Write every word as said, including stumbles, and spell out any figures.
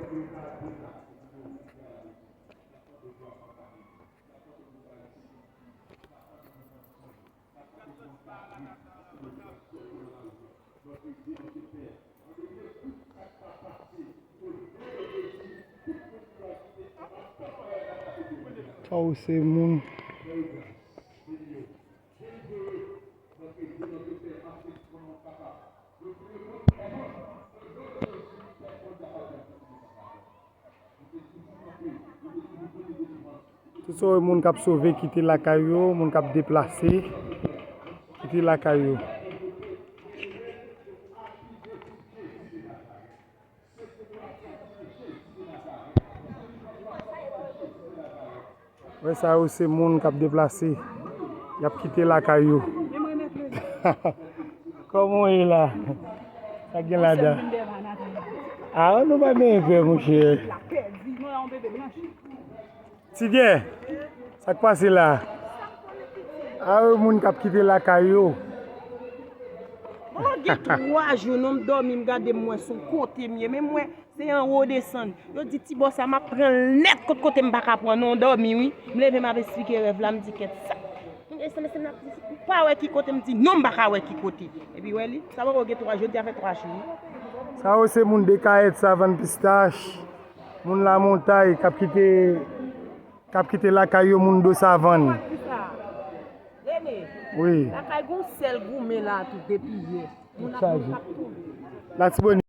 Sa yo se moun. Tout sa yo moun k ap sove kite lakay yo, moun k ap deplase kite lakay yo. Wè sa yo se moun k ap deplase. Y ap kite lakay yo. Kòman w ye la? Sa gen ladan? A, nou pa benyen pè, monchè. Ti Gè, sa k pase la? A, yo moun k ap kite lakay yo. Bon, gen twa jou, non, m dòmi, m gade, m wè se yon kote m ye. Men m wè, se anwo desann. Yo di ti bò sa, m ap pran l nèt kot kote m pa ka pran, non, dòmi, wi. M leve, m ap esplike rèv la, m di, "Kèt sa." M di, "Sa mesye m ap di, m pa wè ki kote," m di, "Non, m pa ka wè ki kote." Epi, wè li, sa poko gen twa jou, jodi a fè twa jou, wi. Sa yo se moun Dekayèt, Savann, Pistach, moun Lamontay, k ap kite, k ap kite lakay yo, moun Do Savann. Wi. Lakay gon sèl goumen la tou depi yè. Moun ap, moun ap tounen. Latibonit.